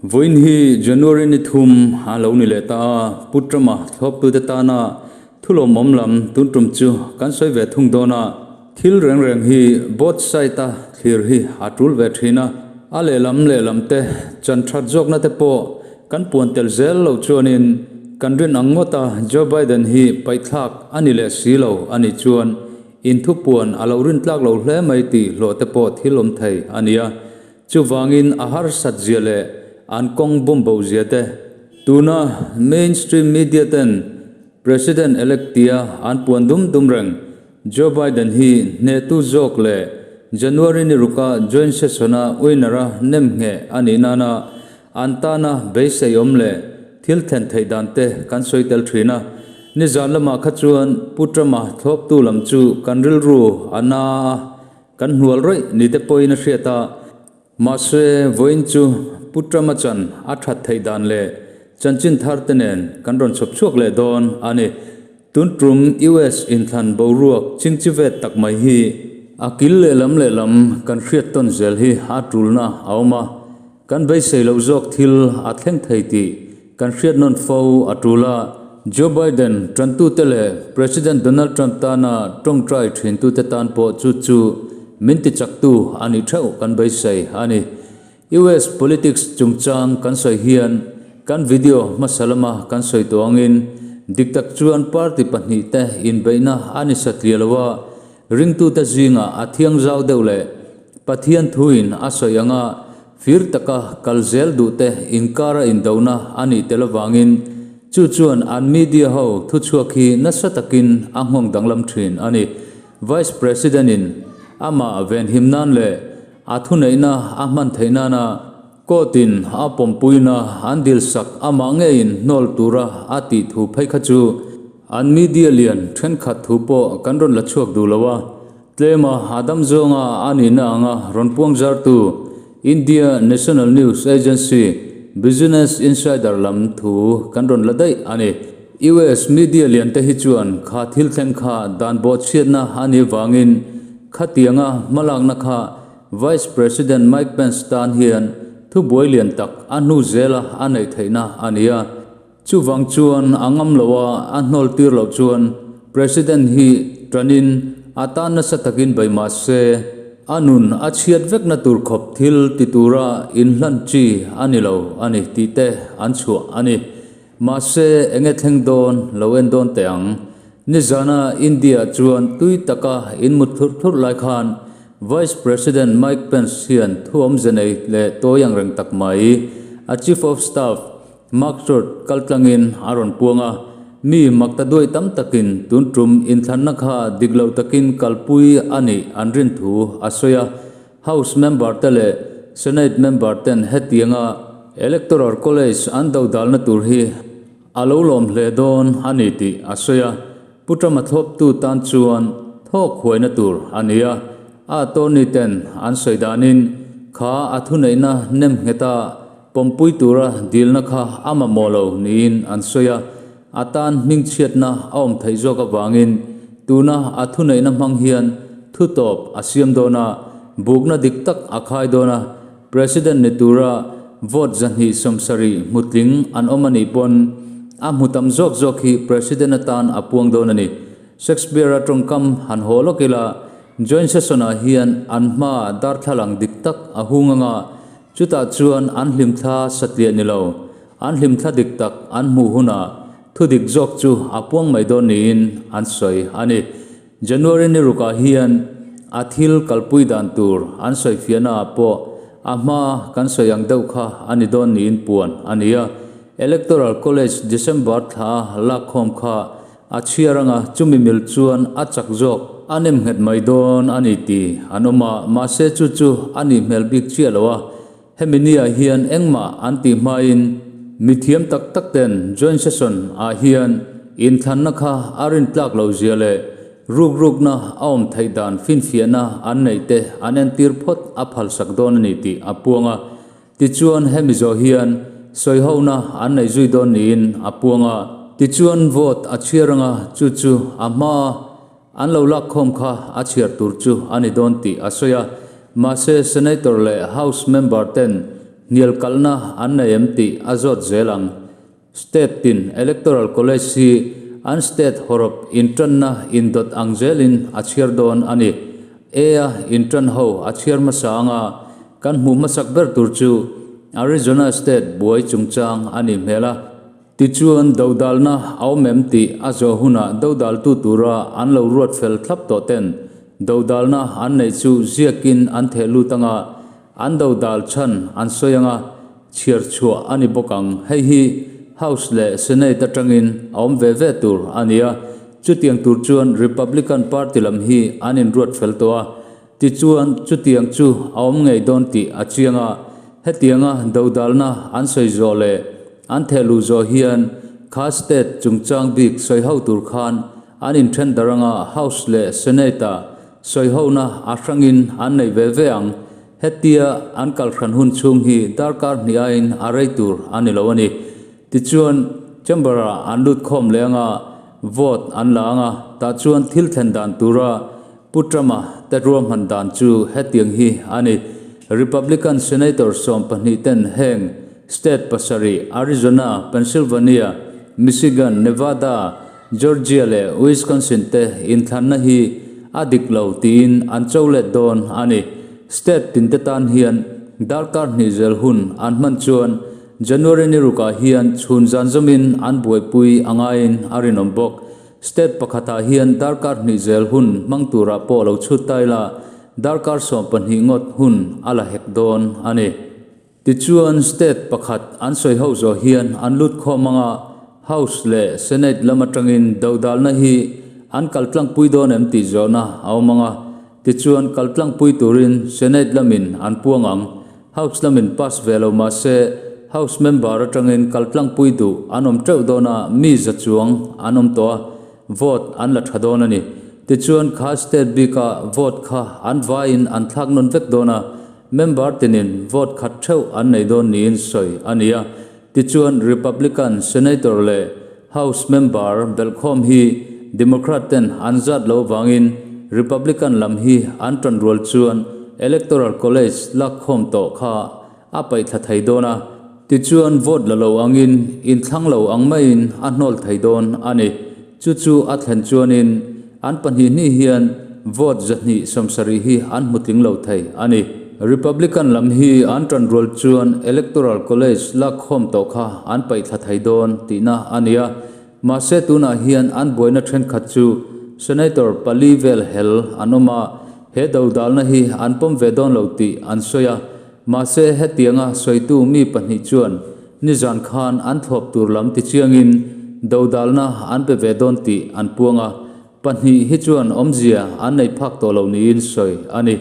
Vawiin hi January ni thum a lo ni leh ta a, Pu Trump-a thlawptute tana thulawmawm lam tun tum chu kan sawi ve thung dawn a. Thil reng reng hi both side-a thlir hi a tul ve thin a, a lehlam lehlam te chan that zawkna te pawh kan puan tel zel lo chuanin kan rin ang ngawt a, Joe Biden hi paihthlak a ni leh si lo a nih chuan inthupuan a lo rintlak lo hle mai tih hlawh te pawh thil awm thei a ni a. Chuvangin a harsat zia leh an kawng bum bo zia te, tuna mainstream media ten President elect tia an puan dum dum reng Joe Biden hi hnehtu zawk leh January ni ruka joint session a winner a nem ngheh a nih nana an tana beisei awm leh thil thlen theih dan te kan sawi tel thin a. Nizan lamah kha chuan Pu Trump-a thlawptu lam chu kan rilru a na a. Kan hnual rawih ni te pawhin a hriat a, mahse vawiin chu Pu Trump-a chan a that theih dan leh chanchin thar te nen kan rawn chhawp chhuak leh dawn a ni. Tun tum US inthlan boruak chingchivet tak mai hi a kil lehlam lehlam kan hriat tawn zel hi a tulna a awm a, Kan beisei loh zawk thil a thleng thei tih kan hriat nawn fo a tul a, Joe Biden tantute leh President Donald Trump tana tawngtai thintute tan pawh chu chu min tichaktu a nih theuh kan beisei a ni. US politics chungchang kan sawi hian kan video hmasa lama kan sawi tawh angin dik tak chuan party pahnihte inbeihna a ni satliah lo a, Ringtute zingah a thiang zau deuh leh Pathian thuin a sawi anga fir taka kal zel duhte inkara indona a nih tel avangin chu chuan an media ho thuchhuak hi nasa takin a nghawng danglam thin a ni. Vice President-in amah venhim nan leh a thuneihna a hman theih nana court-in a pawmpuina an dilsak amah ngeiin hnawl tura a tih thu phei kha chu An media lian thenkhat thu pawh kan rawn la chhuak duh lo a, tlema a dam zawnga a nihna anga rawn puang zartu India National News Agency Business Insider lam thu kan rawn la daih a ni. US media lian te hi chuan kha thil thleng kha dan bawhchhiatna a nih vangin khatianga hmalakna kha Vice President Mike Pence tan hian thubuai lian tak a hnu zela a neih theihna a ni a. Chuvang chuan a ngam lo a, a hnawl tir loh chuan President hi tanin a tan nasa takin bei mah se, a nun a chhiat vekna tur khawp thil ti tura inhlan chi a ni lo a ni tih te an chhuah a ni. Mahse enge thleng dawn lo en dawn teh ang. Nizana India chuan tui taka inmut thurh thurh lai khan Vice President Mike Pence hian thu awmze nei leh tawi angreng tak mai a Chief of Staff Mark Church kal tlangin a rawn puang a, mi makta duai tam takin tun tum inthlanna kha dik loh takin kalpui a nih an rin thu a sawi a. House member te leh Senate member ten hetianga Electoral College an dodalna tur hi a lo lawm hle dawn a ni tih a sawi a. Pu Trump-a thlawptu tan chuan thawk huaina tur a ni a, a attorney ten an sawi danin kha a thuneihna nem ngheta Pawmpui tura dilna kha a mamawh lo niin an sawi a, a tan hmingchhiatna a awm theih zawk avangin tuna a thuneihna hmang hian thutawp a siam dawn a, bukna dik tak a khai dawn a, President ni tura vote 270 hmutling an awm a nih pawn a hmu tam zawk zawk hi President atan a puang dawn a ni. Shakespeare-a tawngkam han haw lawk ila, Joint Session-ah hian an hmaah darthlalang dik tak a hung anga, Chutah chuan an hlimthla satliah ni lo, an hlimthla dik tak an hmuh hunah thudik zawk chu a puang mai dawn niin an sawi a ni. January ni rukah hian a thil kalpui dan tur an sawi fiahnaah pawh a hma kan sawi ang deuh kha a ni dawn niin puan a ni a. Electoral College December thla a lakkhawm kha A chhiar anga chumi mil chuan a chak zawk a nem nghet mai dawn a ni tih an awm a, mahse chu chu a nih hmel bik chiah lo a, hemi niah hian engmah an tih hmain mithiam tak tak ten joint session ah hian inthlanna kha a rin tlak loh zia leh rukrukna a awm theih dan finfiahna an neih te an entir phawt a phalsak dawn a ni tih a puang a. Tichuan hemi zawh hian sawihona an nei zui dawn niin a puang a. Tichuan vote a chhiar anga chu chu a hmaa an lo lakkhawm kha a chhiar tur chu a ni dawn tih a sawi a. Mahse Senator leh House member ten hnial kalhna an nei em tih a zawt zel ang. State tin Electoral College hi an state hawrawp intanna indawt ang zelin a chhiar dawn a ni. A-a intan ho a chhiar hmasa anga kan hmuh hmasak ber tur chu Arizona state buai chungchang a nih hmel a. Tichuan dodalna a awm em tih a zawh hunah dodaltu tura an lo ruat fel thlap tawh ten dodalna an neih chu ziakin an theh lut anga an dodal chhan an sawi anga chhiar chhuah a ni bawk ang. Hei hi House leh Senate atangin a awm ve ve tur a ni a, chutiang tur chuan Republican Party lam hi an inruat fel tawh a. Tichuan, chutiang chu a awm ngei dawn tih a chiang a, hetianga dodalna an sawi zawh leh an thehluh zawh hian kha state chungchang bik sawi ho tur khan an inthen darh anga House leh Senate-ah sawihona a hrangin an nei ve ve ang. Hetia an kal hran hun chhung hi darkar hnih aiin a rei tur a ni lo a ni. Tichuan, Chamber-ah an lut khawm leh anga vote an la anga tah chuan thil thlen dan tura Pu Trump-a te ruahman dan chu hetiang hi a ni. Republican Senator 12 ten heng state pasarih Arizona, Pennsylvania, Michigan, Nevada, Georgia leh Wisconsin te inthlanna hi a dik lo tiin an cho let dawn a ni. State tinte tan hian darkar hnih zel hun an hman chuan January ni rukah hian chhun zan zawmin an buaipui a ngaiin a rinawm bawk. State pakhatah hian darkar hnih zel hun hmang turah pawh lo chhut ta ila, darkar 12 ngawt hun a la hek dawn a ni. Tichuan, state pakhat an sawi ho zawh hian an lut khawm anga House leh Senate lam atangin dodalna hi an kal tlangpui dawn em tih zawhna a awm anga, tichuan kal tlangpui turin Senate lamin an puang ang. House lamin pass ve lo mah se, House member atangin kal tlangpui duh an awm teuh dawn a, mi za chuang an awm tawh a, vote an la tha dawn a ni. Tichuan kha state bika vote kha an vaiin an thlak nawn vek dawn a, member tinin vote khat theuh an nei dawn niin sawi a ni a. Tichuan Republican Senator leh House member belhkhawm hi Democrat ten an zat lo vangin Republican lam hi an tan rual chuan Electoral College lakkhawm tawh kha a paihthla thei dawn a. Tichuan vote la lo angin inthlang lo ang maiin a hnawl thei dawn a ni. Chu chu a thlen chuanin an pahnih hnih hian vote 270 hi an hmu tling lo thei a ni. Republican lam hi an tan rual chuan Electoral College lakkhawm tawh kha an paihthla thei dawn tihna a ni a. Mahse tunah hian an buaina thenkhat chu Senator pali vel hel an awm a, he dodalna hi an pawm ve dawn lo tih an sawi a. Mahse hetianga sawitu mi pahnih chuan nizan khan an thlawp tur lam tichiangin dodalna an pe ve dawn tih an puang a, pahnih hi chuan awmzia an nei phak tawh lo niin sawi a ni.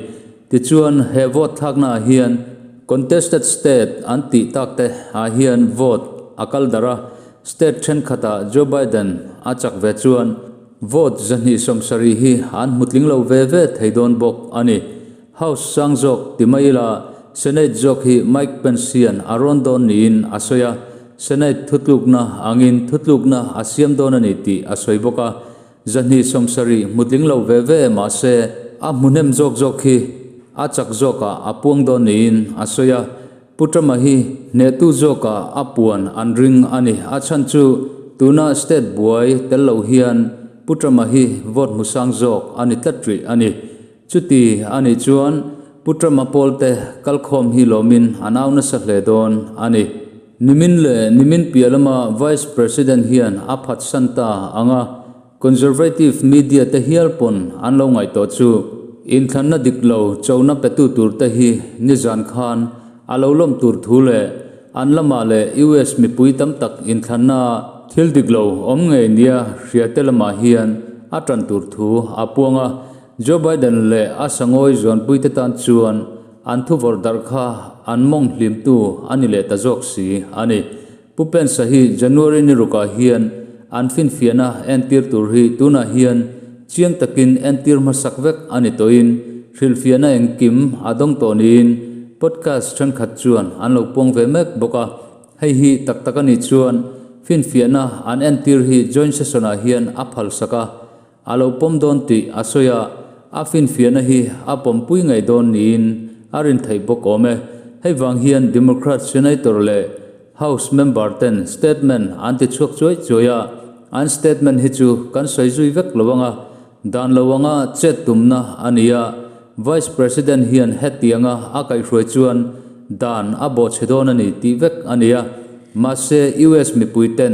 Tichuan he vote thlaknaah hian contested state an tih tak te ah hian vote a kal darh a, state thenkhatah Joe Biden a chak ve chuan vote 270 hi an hmu tling lo ve ve thei dawn bawk a ni. House sang zawk ti mai ila, Senate zawk hi Mike Pence hian a rawn dawn niin a sawi a, Senate thutlukna angin thutlukna a siam dawn a ni tih a sawi bawk a. 270 hmutling lo ve ve mah se a hmuhnem zawk zawk hi a chak zawkah a puang dawn niin a sawi a. Pu Trump-a hi hnehtu zawkah a puan an ring a ni. A chhan chu tuna state buai tel lo hian Pu Trump-a hi vote hmu sang zawk a ni tlat rih a ni. Chuti a nih chuan Pu Trump-a pawlte kalkhawm hi lawmin an au nasa hle dawn a ni. Nimin leh nimin piah lama Vice President hian a phatsan ta ang a, Conservative media te hial pawn an lo ngaih tawh chu inthlanna dik lo chona petu tur te hi nizan khan a lo lawm tur thu leh an lamah leh US mipui tam tak inthlanna thil dik lo awm ngei nia hria te lamah hian a tan tur thu a puang a. Joe Biden leh a sangawi zuanpuite tan chuan an thu vawrh darh kha an mawng hlimtu a ni leh ta zawk si a ni. Pu Pence-a hi January ni rukah hian an finfiahna entir tur hi tunah hian chiang takin entir hmasak vek a ni tawhin hrilhfiahna engkim a dawng tawh niin podcast thenkhat chuan an lo puang ve mek bawk a. Hei hi tak tak a nih chuan finfiahna an entir hi joint session-ah hian a phalsak a. A lo pawm dawn tih a sawi a, a finfiahna hi a pawmpui ngei dawn niin a rin theih bawk awm e. Hei vang hian Democrat Senator leh House member ten statement an ti chhuak chuai chuai a, an statement hi chu kan sawi zui vek lo anga, dan lo anga chet tumna a ni a, Vice President hian hetianga a kaihhruai chuan dan a bawhchhe dawn a ni tih vek a ni a, mahse US mipui ten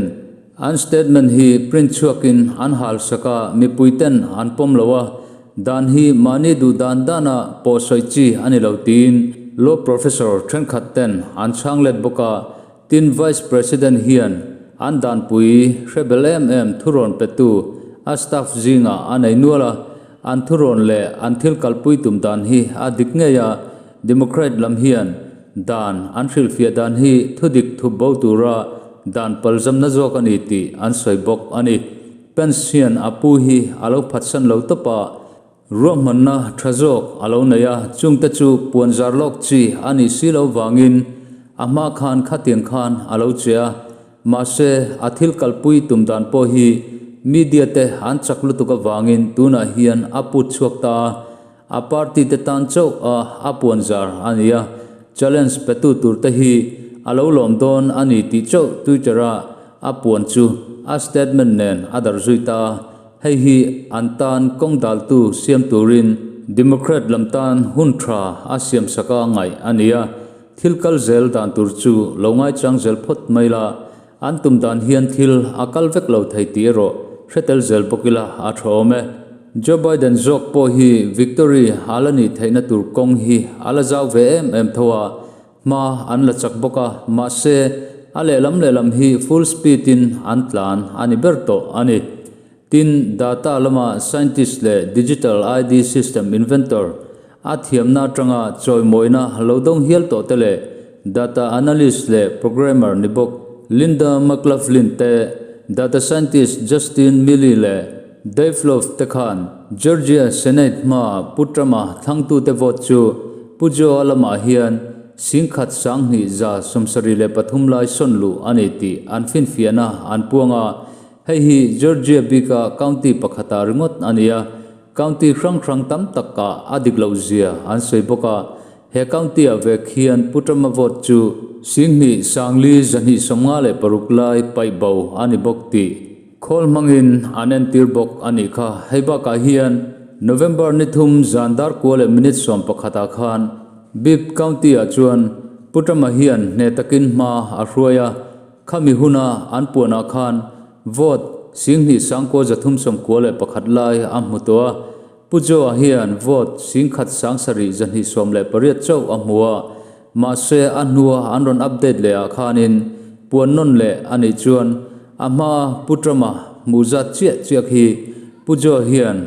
An statement hi print chhuakin an hal sak a, mipui ten an pawm lo a, dan hi mahni duh dan dana pawh sawi chi a ni lo tiin law professor thenkhat ten an chhang let bawk a, tin Vice President hian an danpui hre bel em em thurawn petu a staff zingah a nei nual a, an thurawn leh an thil kalpui tum dan hi a dik ngei a, Democrat lam hian Dan an hrilhfiah dan hi thudik thup bo tura dan palzamna zawk a ni tih an sawi bawk a ni. Pence hian a pu hi a lo phatsan lo tawp a, ruahmanna tha zawk a lo nei a, chungte chu puan zar lawk chi a nih si lo vangin a hma khan khatiang khan a lo che a, mahse a thil kalpui tum dan pawh hi media te an chak lutuk avangin tunah hian a put chhuak ta a. A party te tan chauh a a puan zar a ni a, challenge petu tur te hi a lo lawm dawn a ni tih chauh Twitter a a puan chu a statement nen a darh zui ta a, hei hi an tan kawng daltu siam turin Democrat lam tan hun tha a siam sak a ngaih a ni a, thil kal zel dan tur chu lo ngaichang zel phawt mai la, an tum dan hian thil a kal vek lo thei tih erawh hre tel zel bawk ila a tha awm e. Joe Biden zawk pawh hi victory a la nih theihna tur kawng hi a la zau ve em em tho a, hma an la chak bawk a, mahse a lehlam lehlam hi full speed in an tlan a ni ber tawh a ni. Tin, data lama scientist leh digital ID system inventor a thiamna atanga chawimawina lo dawng hial tawh te leh data analyst leh programmer ni bawk Linda McLaughlin te, data scientist Justin Miele leh Dave Love te khan Georgia Senate hmaa Pu Trump-a thlangtute vote chu Pu Joe-a lamah hian 10,000 173 lai sawn luh a ni tih an finfiahna an puang a, hei hi Georgia bika county pakhatah ringawt a ni a, county hrang hrang tam takah a dik loh zia an sawi bawk a, he county-ah vek hian Pu Trump-a vote chu 2,000 256 lai paih bo a ni bawk tih Khawl hmangin an entir bawk a nih kha. Hei bakah hian November ni thum zan dar kua leh minute 11 ah khan Bibb County ah chuan Pu Trump-a hian hneh takin hma a hruai a, khami huna an puanah khan vote 2,391 lai a hmu tawh a, Pu Joe-a hian vote 1,718 chauh a hmu a, Mahse, a hnua an rawn update leh ah khanin puan nawn leh a nih chuan a hmaa Pu Trump-a hmuh zat chiah chiah khi Pu Joe hian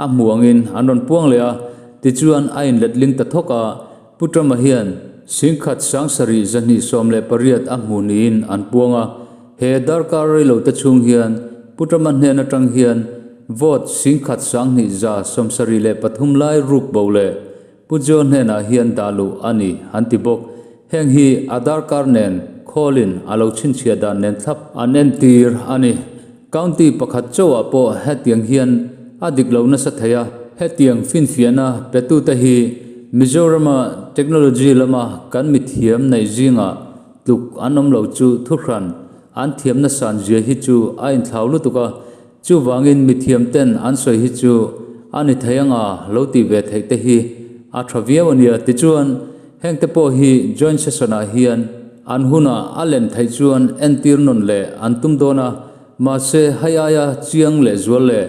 a hmuh angin an rawn puang leh a, tichuan a inletling ta thawk a, Pu Trump-a hian 1,728 a hmu niin an puang a, he darkar reilo te chhung hian Pu Trump-a hnen atang hian vote 1,173 lai ruk bo leh Pu Joe hnenah hian dah luh a ni an ti bawk. Heng hi Aadhaar card nen khawlin a lo chhinchhiah dan nen thlap an entir a ni. County pakhat chauhah pawh hetiang hian a dik lo nasa thei a. Hetiang finfiahna petute hi Mizorama technology lama kan mithiam neih zingah tluk an awm lo chu thuhran an thiamna san zia hi chu a inthlau lutuk a. Chuvangin mithiam ten an sawi hi chu a ni thei anga lo tih ve theih te hi a tha viau a nia. Tichuan, heng te pawh hi joint session ah hian an hunah a len theih chuan entir nawn leh an tum dawn a, mahse hei aia chiang leh zual leh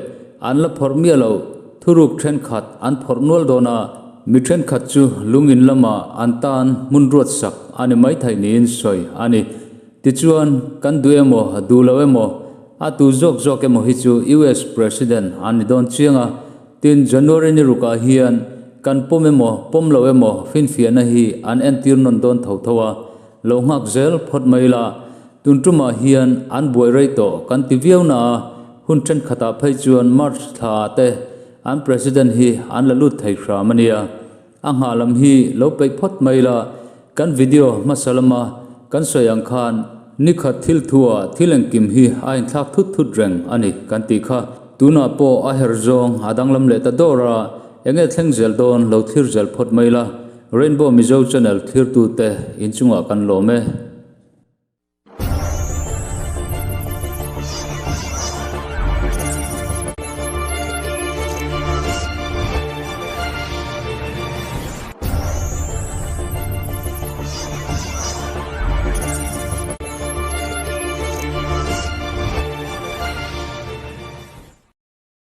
an la phawrh miah loh thuruk thenkhat an phawrh nual dawn a, mi thenkhat chu lungin lamah an tan hmun ruat sak a ni maithei niin sawi a ni. Tichuan, kan duh emaw, duh lo emaw, a tu zawk zawk emaw hi chu US President an ni dawn chiang a. Tin, January ni rukah hian kan pawm emaw, pawm lo emaw finfiahna hi an entir nawn dawn tho tho a, lo nghak zel phawt mai ila. Tun tumah hian an buai rei tawh kan ti viau na a, hun thenkhatah phei chuan March thlaah te an President hi an la lut thei hram a nia. A nghah lam hi lo peih phawt mai ila, kan video hmasa lama kan sawi ang khan nikhat thil thuah thil engkim hi a inthlak thut thut reng a ni kan tih kha. Tunah pawh a her zawng a danglam leh ta dawr a, enge thleng zel dawn lo thlir zel phawt mai ila. Rainbow Mizo Channel thlirtute inchungah kan lawm e.